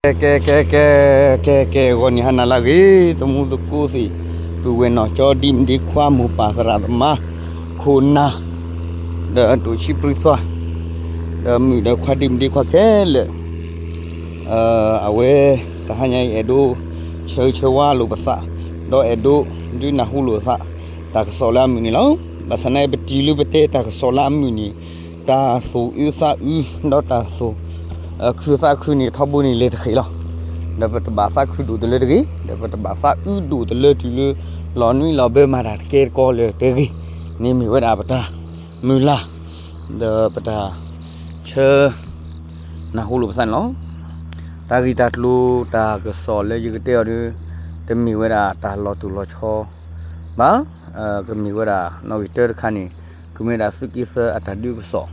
ကဲ ကဲ ကဲ ကဲ ကဲ ကဲ ဂီၤနံၤဟါနၤလၢအဂ့ၤ သမူသကိးသ့ၣ်, ပုၢ်ဝဲၢ်နီၢ်ကၠီ ဒံမဒံခွါ မိၢ်ပၢ်သရၣ်သမါ ခိၣ်နၢ် ဒီးဒိၣ်ဆံပြံသွါ ဒီးမုၣ်ဒီးခွါ ဒံမဒံခွါခဲလၢာ်, အဝဲ တဟါညါအံၤ အဲၣ်ဒိး ဆၢဂ့ၤဆၢဝါလိာ်ပသး ဒီးအဲၣ်ဒိး ဒုးနၢ်ဟူလိာ်သး တၢ်ကစီၣ်လၢအမုာ်န့ၣ်လီၤ. ဘၣ်ဆၣ်နာ် ပတုၤလၢပတဲတၢ်ကစီၣ်လၢအမုာ်န့ၣ် တၢ်သူၣ်အုးသးအုး ဒီးတၢ်သူၣ် ခုသးခုန့ၣ် ထီဘိန့ၣ်လဲၤတဃ့ၢ်လီၤ. ဒီးပတဘၣ်သးခုဒိၣ်တလၢတဂ့ၤ, ဒီးပတဘၣ်သးအုးဒိၣ်တလၢတုၤလၢ လီၤနွံလီၤဘၢမၤတၢ်တကဲတကီလၢၤတဂ့ၤန့ၣ် မ့ၢ်ဝဲဒၣ်ပတၢ်မုၢ်လၢ် ဒီးပတၢ်ဆၢ နၢ်ဟူလိာ်ပသးန့ၣ်လီၤ. တၢ်ဂ့ၢ်တၢ်ကျိၤတၢ်ကစီၣ်လၢယကတဲအီၤဒီး တမ့ၢ်ဝဲဒၣ်တၢ်လီၤတူၢ်လီၤဆီဘၣ်, ကမ့ၢ်ဝဲဒၣ်နီၣ်ဂံၢ်တၢတခါန့ၣ် ကမ့ၢ်ဝဲဒၣ်သုးက့သၢအတၢ်ဒုးကစီၣ်,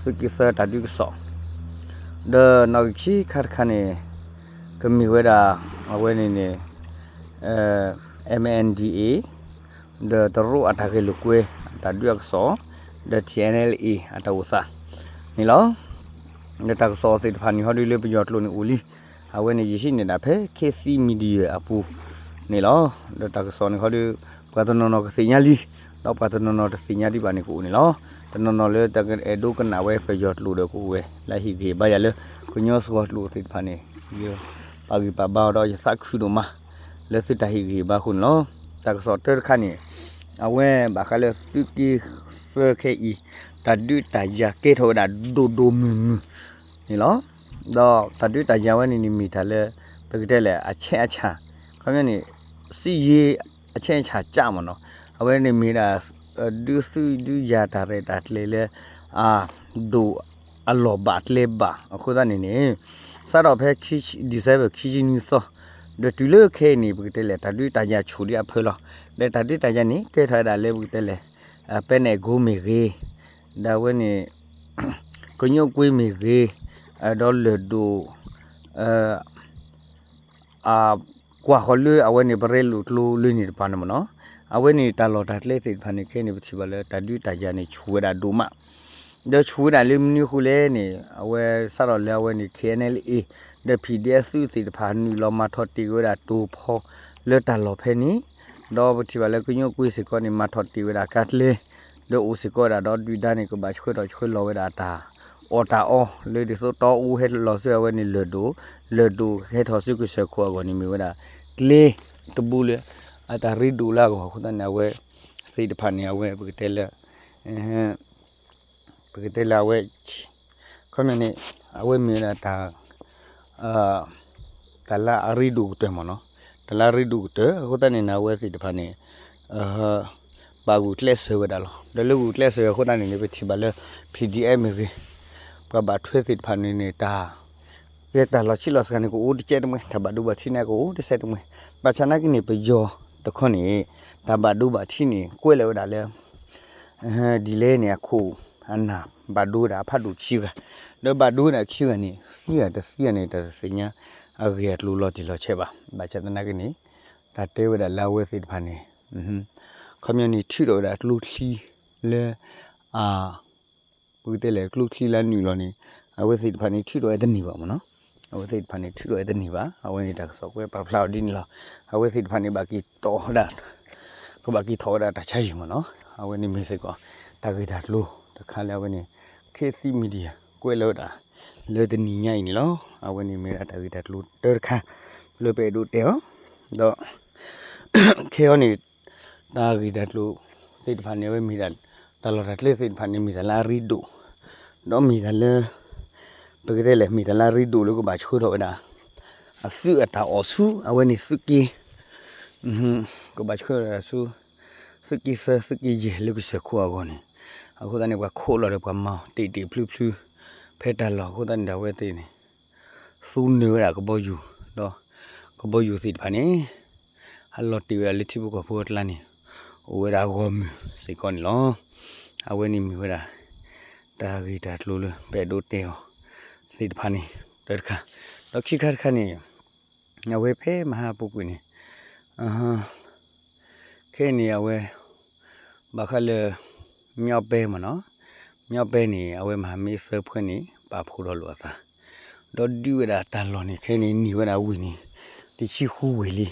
သုးက့သၢအတၢ်ဒုးကစီၣ်, ဒီးနီၣ်ဂံၢ်ခံခါတခါန့ၣ် ကမ့ၢ်ဝဲဒၣ် အဝဲန့ၣ်န့ၣ် MNDAA ဒီးတရူးအတၢ်ဂဲၤလိာ်ကွဲ တၢ်ဒုးအကစီၣ်, ဒီး TNLA အတၢ်အိၣ်သးန့ၣ်လီၤ. ဒီးတၢ်ကစီၣ်သ့ၣ်တဖၣ်န့ၣ် ဟီဒုလၢပယီၤကျိာ်န့ၣ်အိၣ်လံ, အဝဲန့ၣ်ယဟံးန့ၢ်ဒၣ်ဖဲ ခေတ်သစ် Media အပူၤန့ၣ်လီၤ. ဒီးတၢ်ကစီၣ်န့ၣ်ဟီဒု ပှၤတနီၤနီၤကသ့ၣ်ညါလံ, ဒီးပှၤတနီၤနီၤတသ့ၣ်ညါဒံးဘၣ်န့ၣ်ကအိၣ်န့ၣ်လီၤ. တနီၤနီၤလၢတအဲၣ်ဒိးကနၣ်ဝဲပယီၤကျိာ်ဒီးကအိၣ်ဝဲ လၢဟ့ၣ်ဂံၢ်ဘါယၤလၢ ကညီစှီၤကျိာ်သ့ၣ်တဖၣ်န့ၣ် ယပာ်ဂံၢ်ပာ်ဘါအီၤဒီးယသးခုဒိၣ်မး လၢသုတၢ်ဟ့ၣ်ဂံၢ်ဟ့ၣ်ဘါအဃိန့ၣ်လီၤ. တၢ်ကစီၣ်တၢတခါန့ၣ် အဝဲဘၣ်ဃးလၢသုးက့သၢခဲအံၤ တၢ်ဒုးတၢ်ယၤကဲထီၣ်ဝဲဒၣ်ဒိၣ်ဒိၣ်မုၢ်မုၢ်န့ၣ်လီၤ. ဒီးတၢ်ဒုးတၢ်ယၤဝဲန့ၣ်န့ၣ်မ့ၢ်တၢ်လၢ ပကတဲလဲၣ် အချက်အချာ, ခီပညီန့ၣ် စစ်ရေးအချက်အချာကျမ့ၢ်နီၤ, အဝဲန့ၣ်မ့ၢ်ဒၣ် ဒုးသုးဒုးယၤတၢ်ရဲၣ်တၢ်ကျဲၤလၢ အဒိၣ်အလီၢ်ဘၣ်ကျဲဘၣ်အဃိသတးန့ၣ်န့ၣ် စးထီၣ်ဖဲ December ခံဆံနွံသီ ဒီးတုၤလၢခဲအံၤန့ၣ် ပကတဲလဲၣ် တၢ်ဒုးတၢ်ယၤဆူၣ်ဒံးအဖၢလီၤ. ဒီးတၢ်ဒုးတၢ်ယၤန့ၣ် ကဲထီၣ်ဝဲဒၣ်လၢပကတဲလဲၣ် ပဲနဲၣ်ကိမ့ၢ်ဂ့ၤ, ဒီးအဝဲန့ၣ် ကညိကွ့မ့ၢ်ဂ့ၤ, ဒီးလၢၢ်ဒိၣ် ကွၢ်ဃီၤလၢအဝဲန့ၣ် ပရဲလိာ်ကျိလၢန့ၣ်တပၤန့ၣ်မ့ၢ်နီၤ, အဝဲန့ၣ်တၢ်လီၢ်တၢ်ကျဲသ့ၣ်တဖၣ်န့ၣ် ခဲအံၤန့ၣ် ပထံၣ်ဘၣ်လၢတၢ်ဒုးတၢ်ယၤန့ၣ် ဆူၣ်ဝဲဒၣ်ဒိၣ်မး, ဒီးဆူၣ်ဝဲဒၣ်လၢမနုၤအဃိလဲၣ်န့ၣ် အဝဲစးထီၣ်လၢအဝဲန့ၣ် KNLA ဒီး PDF သုးသ့ၣ်တဖၣ် နုာ်လီၤမၤထီၣ်တ့ၢ်က့ၤဝဲဒၣ်တိၤဖီလၢတၢ်လီၢ်ဖဲန့ၣ်, ဒီးပထံၣ်ဘၣ်လၢကညိကွ့စ့ၢ်ကီးန့ၣ် မၤထီၣ်တ့ၢ်ဝဲဒၣ်ကါကျဲ ဒီးအိၣ်စ့ၢ်ကီးဝဲဒၣ်ဒီးဒုၣ်ဒါန့ၣ် ကဘၣ်ဆှၢထီၣ်ဆှၢလီၤဝဲဒၣ်တၢ်အီၣ်တၢ်အီ လၢဒ်သိးတီအူဟဲလီၤဆူအဝဲန့ၣ်လၢၢ်ဒိၣ်, လၢၢ်ဒိၣ်ဟဲထီၣ်ဆူကစၢၢ်ခိၣ်အဂီၢ်န့ၣ် မ့ၢ်ဝဲဒၣ် ကျဲတဘိလၢ အတၢ်ရ့ဒိၣ်လၢအဂီၢ်အဃိသတးန့ၣ် အဝဲသ့ၣ်တဖၣ်န့ၣ် အဝဲပကတဲလၢ ပကတဲလၢအဝဲ ခီပညီန့ၣ် အဝဲမ့ၢ်ဝဲဒၣ်တၢ် တၢ်လၢအရ့ဒိၣ်ကတၢၢ်မ့ၢ်နီၤ, တၢ်လၢအရ့ဒိၣ်ကတၢၢ်အဃိသတးန့ၣ် အဝဲသ့ၣ်တဖၣ်န့ၣ် ဘၣ်ဂုာ်ကျဲးစၢးဝဲဒၣ်လီၤ. ဒီးလၢဂုာ်ကျဲးစၢးအဃိသတးန့ၣ်န့ၣ် ပထံၣ်ဘၣ်လၢ PDF မ့ၢ်ဂ့ၤ, ပှၤဘၣ်ထွဲသ့ၣ်တဖၣ်န့ၣ်န့ၣ် တၢ် ကဲတၢ်လီၤဆံးလီၤစှၤန့ၣ် ကအိၣ်တကဲတမှဲ, တၢ်ဘၣ်ဒိဘၣ်ထံးန့ၣ် ကအိၣ်တစဲးတမှဲ. ဘၣ်ဆၣ်နာ်က့န့ၣ် ပယီၤတခီန့ၣ် တၢ်ဘၣ်ဒိဘၣ်ထံးန့ၣ် ကွဲးလီၤဝဲဒၣ်လၢ ဒ်လဲၣ်န့ၣ် အခိၣ်အနၢ်ဘၣ်ဒိဝဲဒၣ်အဖးဒိၣ်ခံဂၤ, ဒီးဘၣ်ဒိဝဲဒၣ်ခံဂၤန့ၣ် သံဂၤတသံဂၤန့ၣ် တၢ်တသ့ၣ်ညါအဂ့ၢ်အကျိၤလီၤတံၢ်လီၤဆဲးဘၣ်. ဘၣ်ဆၣ်သနာ်က့န့ၣ် တၢ်တဲဝဲဒၣ်လၢအဝဲသ့ၣ်တဖၣ်န့ၣ် ခီပညီန့ၣ် ထုးထီၣ်ဝဲဒၣ်ကျိချံလၢ အ ပကတဲလဲၣ် ကျိချံလၢနုာ်လီၤန့ၣ် အဝဲသ့ၣ်တဖၣ်န့ၣ် ထုးထီၣ်ဝဲတန့ၢ်ဘၣ်မ့ၢ်နီၤ, အဝဲသ့ၣ်တဖၣ်န့ၣ် ထုးထီၣ်ဝဲတန့ၢ်ဘၣ်. အဝဲန့ၣ်တၢ်ကစီၣ်ကွဲးပာ်ဖျါအီၤဒ်န့ၣ်လီၤ. အဝဲသ့ၣ်တဖၣ်န့ၣ် ဘၣ်က့ၤတီၢ်ဝဲဒၣ် ကဘၣ်က့ၤထီၣ်ဝဲဒၣ်တၢ်ဆါယံာ်မ့ၢ်နီၤ. အဝဲန့ၣ်မ့ၢ်စ့ၢ်ကီး တၢ်ဂ့ၢ်တၢ်ကျိၤတခါလၢအဝဲန့ၣ် ခေတ်သစ် Media ကွဲးလီၤဝဲဒၣ် လၢတနံၤညါအံၤန့ၣ်လီၤ. အဝဲန့ၣ်မ့ၢ်ဒၣ်တၢ်ဂ့ၢ်တၢ်ကျိၤတၢတခါ လၢပအဲၣ်ဒိးတဲအီၤ, ဒီး ခဲအံၤန့ၣ် တၢ်ဂ့ၢ်တၢ်ကျိၤသ့ၣ်တဖၣ်န့ၣ် အဝဲမ့ၢ်ဒၣ် တၢ်လီၢ်တၢ်ကျဲသ့ၣ်တဖၣ်န့ၣ် မ့ၢ်တၢ်လၢအရ့ဒိၣ်, ဒီးမ့ၢ်တၢ်လၢ ပကတဲလဲၣ် မ့ၢ်တၢ်လၢအရ့ဒိၣ်လၢကဘၣ်ဆှၢထီၣ်ဝဲဒၣ် အသုးအတၢ်အီၣ်ဆူ အဝဲန့ၣ်သုးက့ ကဘၣ်ဆှၢထီၣ်ဝဲဒၣ်ဆူ သုးက့သၢ သုးက့ယဲၢ်လၢကစၢၢ်ခိၣ်အဂီၢ်န့ၣ်, အဃိသတးန့ၣ် ပှၤခိးလီၤဒီးပှၤမၤအီၤတ့ၢ်တ့ၢ်ဖျုဖျု ဖဲတၢ်လီၢ်အဃိသတးန့ၣ်ဒီး အဝဲသ့ၣ်န့ၣ် သူနၢၤဝဲဒၣ်ကဘီယူၤ, ဒီးကဘီယူၤသ့ၣ်တဖၣ်န့ၣ် ဟးလီၤတ့ၢ်ဝဲဒၣ်လၢထံဖိကီၢ်ဖိအကျါန့ၣ် အိၣ်ဝဲဒၣ်ဂီၢ်မုၢ်စ့ၢ်ကီးန့ၣ်လီၤ. အဝဲန့ၣ်မ့ၢ်ဝဲဒၣ် တၢ်ဂ့ၢ်တၢ်ကျိၤလၢပအဲၣ်ဒိးတဲအီၤသ့ၣ်တဖၣ်န့ၣ် တၢတခါ, ဒီးခံခါတခါန့ၣ် အဝဲဖဲမဟါပူၤကွံာ်န့ၣ် ခဲအံၤန့ၣ် အဝဲ ဘၣ်ဃးလၢ မညီပဲမ့ၢ်နီၤ, မညီပဲန့ၣ် အဝဲမဟာမိတ်သၢဖုန့ၣ် ပာ်ဖှိၣ်ထီၣ်လိာ်အသး, ဒီးဒုးဝဲဒၣ်တၢ်လီၢ်န့ၣ် ခဲအံၤန့ၣ် န့ၢ်ဝဲဒၣ်ဝ့ၢ်န့ၣ် တဆံဃုဝ့ၢ်လံ.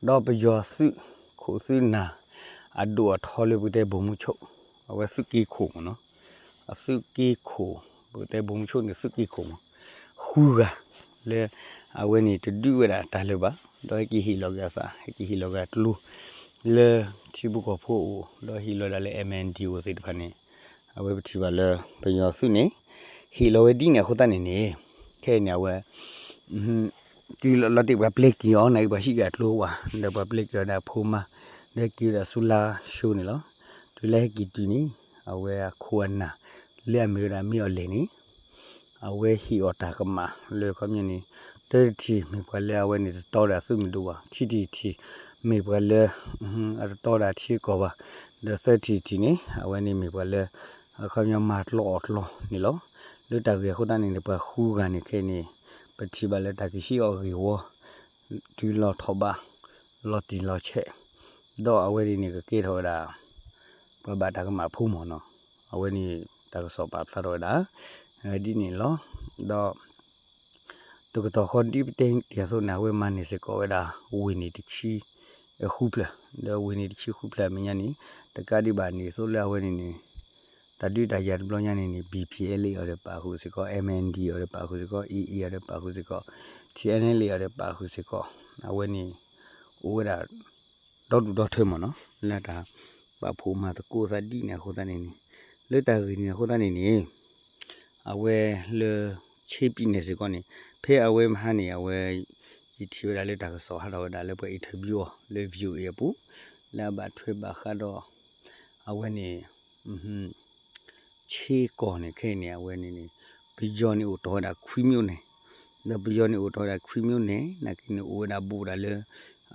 ဒီးပယီၤသုးခိၣ်သုးနၢ် အဒိၣ်အထီလၢပကတဲ ဗိုလ်မှူးချုပ် အဝဲသုးက့ခိၣ်မ့ၢ်နီၤ, အသုးက့ခိၣ် ပကတဲ ဗိုလ်မှူးချုပ် န့ၣ် သုးက့ခိၣ်မ့ၢ် ဃုဂၤ လၢ အဝဲန့ၣ်တဒုးဝဲဒၣ်တၢ်လၢၤဘၣ်, ဒီးဟဲက့ၤဟ့ၣ်လီၤက့ၤအသး ဟဲက့ၤဟ့ၣ်လီၤက့ၤအကျိ လၢထံဖိကီၢ်ဖိအအိၣ် ဒီးဟ့ၣ်လီၤဒၣ်လၢ M N D O သ့ၣ်တဖၣ်န့ၣ် အဝဲပထံၣ်ဘၣ်လၢ ပယီၤသုးန့ၣ် ဟ့ၣ်လီၤဝဲဒ်န့ၣ်အဃိသတးန့ၣ်န့ၣ် ခဲအံၤန့ၣ် အဝဲ တုၤလီၤတ့ၢ်ပှၤပျဲက့ၤအီၤန့ၣ် ပှၤဟံးက့ၤအကျိဝဲ ဒီးပှၤပျဲက့ၤအီၤဒီးအဖိမါ ဒီးက့ၤဝဲဒၣ်ဆူလါၡိန့ၣ်လီၤ. တုၤလၢဟဲက့ၤတုၤန့ၣ် အဝဲအခိၣ်အနၢ် လၢအမ့ၢ်ဝဲဒၣ်မ့ၢ်အီၤလဲၣ်န့ၣ် အဝဲဟ့ၣ်အီၤတၢ်ကမၣ်လၢခီပညီန့ၣ် တၢတထံၣ်မ့ၢ်ပှၤလၢအဝဲန့ၣ်တတီဒီးအသုးမုၢ်ဒိၣ်ဘၣ်, ခံထံၣ်တထံၣ် မ့ၢ်ပှၤလၢ အတတီဒီးထံကီၢ်ဘၣ်, ဒီးသၢထံၣ်တထံၣ်န့ၣ် အဝဲန့ၣ်မ့ၢ်ပှၤလၢ အခီပညီမၤကျိာ်အီၣ်ကျိာ်န့ၣ်လီၤ. လၢတၢ်ဂ့ၢ်အဃိသတးန့ၣ်န့ၣ် ပှၤဃုဂၤန့ၣ်ခဲအံၤန့ၣ် ပထံၣ်ဘၣ်လၢတၢ်ကဟံးအီၤဂ့ၢ်ဝီ တုၤလီၤထီၣ်ဘး လီၤတံၢ်လီၤဆဲး ဒီးအဝဲဒ်န့ၣ်ကကဲထီၣ်ဝဲဒၣ် ပှၤဘၣ်တၢ်ကမၣ်ဖိမ့ၢ်နီၤ. အဝဲန့ၣ်တၢ်ကစီၣ်ပာ်ဖျါထီၣ်ဝဲဒၣ် ဒ်န့ၣ်လီၤ. ဒီး တကတီၢ်ဃီဒ်ပတဲတ့ၢ်အသိးန့ၣ် အဝဲမၤန့ၢ်စ့ၢ်ကီးဝဲဒၣ် ဝ့ၢ်န့ၣ်တဆံဃုဖျၢၣ်, ဒီးဝ့ၢ်န့ၣ်တဆံဃုဖျၢၣ်အမဲာ်ညါန့ၣ် တကးဒံးဘၣ်န့ၣ် အသိးလၢအဝဲန့ၣ်န့ၣ် တၢ်ဒုးတၢ်ယၤတဘျီညါန့ၣ်န့ၣ် B P L A အီၤဒီးပာ်ဃုာ်စ့ၢ်ကီး, M N D အီၤဒီးပာ်ဃုာ်စ့ၢ်ကီး, A A အီၤဒီးပာ်ဃုာ်စ့ၢ်ကီး, T N L A အီၤဒီးပာ်ဃုာ်စ့ၢ်ကီး, အဝဲန့ၣ် အိၣ်ဝဲဒၣ် ဒီဒူၣ်ဒီထၢမ့ၢ်နီၤ, လၢတၢ်ပာ်ဖှိၣ်မၤသကိးသးဒ်န့ၣ်အဃိသတးန့ၣ်န့ၣ်, လၢတၢ်ဂ့ၢ်န့ၣ်အဃိသတးန့ၣ်န့ၣ် အဝဲလၢ ခ့ပံၤနဲၣ်စ့ၢ်ကီးန့ၣ် ဖဲအဝဲမဟါန့ၣ် အဝဲ ယထံၣ်ဝဲဒၣ်လၢတၢ်ကစီၣ်ဟးထီၣ်ဝဲဒၣ်လၢပှၤ interview အီၤလၢ V O A အပူၤ လၢအဘၣ်ထွဲဘၣ်ဃးဒီး အဝဲန့ၣ် ခ့ကီၢ်န့ၣ် ခဲအံၤန့ၣ် အဝဲန့ၣ်န့ၣ် ပယီၤန့ၣ်အိၣ်တီၢ်ဝဲဒၣ်ခွံမျိုးန့ၣ်, ဒီးပယီၤန့ၣ်အိၣ်တီၢ်ဝဲဒၣ်ခွံမျိုးန့ၣ် နာ်က့န့ၣ် အိၣ်ဝဲဒၣ်ဘူးဒၣ်လၢ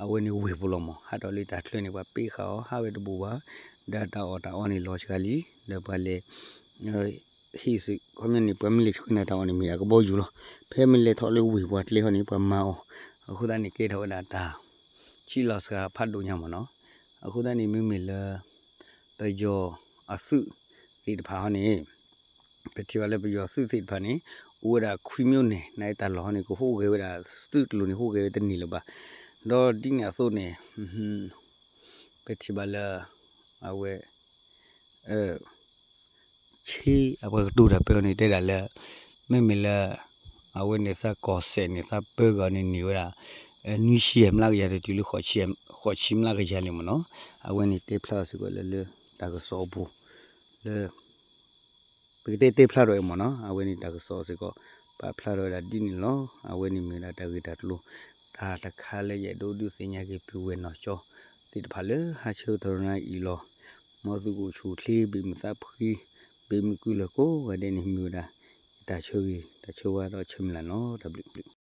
အဝဲန့ၣ်ဝ့ၢ်ပူၤလီၤမး, ဟးထီၣ်လၢတၢ်ချၢန့ၣ် ပှၤပ့ဃာ်အီၤ ဟးဝဲတဘူးဘၣ်, ဒီးတၢ်အီၣ်တၢ်အီန့ၣ်လီၤစှၤလံ, ဒီးပှၤလဲၤ ဟ့ၣ်သုး ခီပညီန့ၣ် ပှၤမ့ၢ်လဲၤဆှၢနၤတၢ်အီၣ်န့ၣ် မ့ၢ်ဒၣ်ကဘီယူၤလီၤ, ဖဲမ့ၢ်လဲၤထီၣ်လၢဝ့ၢ်ပှၤကျဲဟီန့ၣ် ပှၤမၤအီၤ, အဃိသတးန့ၣ် ကဲထီၣ်ဝဲဒၣ်တၢ် ဆံးလီၤစှၤဖးဒိၣ်ညါမ့ၢ်နီၤ, အဃိသတးန့ၣ် မ့မ့ၢ်လၢ ပယီၤအသုးသ့ၣ်တဖၣ်ဟီန့ၣ် ပထံၣ်ဘၣ်လၢပယီၤသုးသ့ၣ်တဖၣ်န့ၣ် အိၣ်ဝဲဒၣ်ခွံမျိုးန့ၣ် နာ်တၢ်လီၢ်ဟီန့ၣ် ကဟူးဂဲၤဝဲဒၣ် သုးတလိၤန့ၣ် ဟူးဂဲၤဝဲတန့ၢ်လၢၤဘၣ်, ဒီးဒ်န့ၣ်အသိးန့ၣ် ပထံၣ်ဘၣ်လၢ အဝဲ ဆ့အပှၤကတိၤတၢ်ပၢအီၤန့ၣ် တဲဒၣ်လၢ မ့မ့ၢ်လၢ အဝဲန့ၣ်သးကီၢ်စဲၣ်န့ၣ် သးပၢကီၤန့ၣ်န့ၢ်ဝဲဒၣ် နွံဆံမျးကယၤ တတုၤလၢ ဃိးဆံမျးကယၤန့ၣ်မ့ၢ်နီၤ, အဝဲန့ၣ်တဲဖျါအီၤစ့ၢ်ကီးလၢ လၢတၢ်ကစီၣ်အပူၤ လၢ ပကတဲတဲဖျါထီၣ်အံၤမ့ၢ်နီၤ, အဝဲန့ၣ်တၢ်ကစီၣ်စ့ၢ်ကီး ပာ်ဖျါထီၣ်ဝဲဒၣ်ဒ်န့ၣ်လီၤ. အဝဲန့ၣ်မ့ၢ်ဝဲဒၣ်တၢ်ဂ့ၢ်တၢ်ကျိၤ တၢ်တခါလၢယအဲၣ်ဒိးဒုးသ့ၣ်ညါက့ၤပုၢ်ဝဲၢ်နီၢ်ကၠီသ့ၣ်တဖၣ်လၢဟါဆၢကတီၢ်နံၤအံၤလီၤ. မ်သုကအိၣ်ဆူၣ်အိၣ်ချ့ ဘၣ်မုာ်သးဖှံ ဘၣ်မုာ်ကုလၢၤကိးဂၤဒဲးန့ၣ် မ့ၢ်ဝဲဒၣ် ယတၢ်ဆၢဂ့ၤ တၢ်ဆၢဝါဒီးဆၢမုၢ်လၢ်နီၤ, တၢ်ဘျုး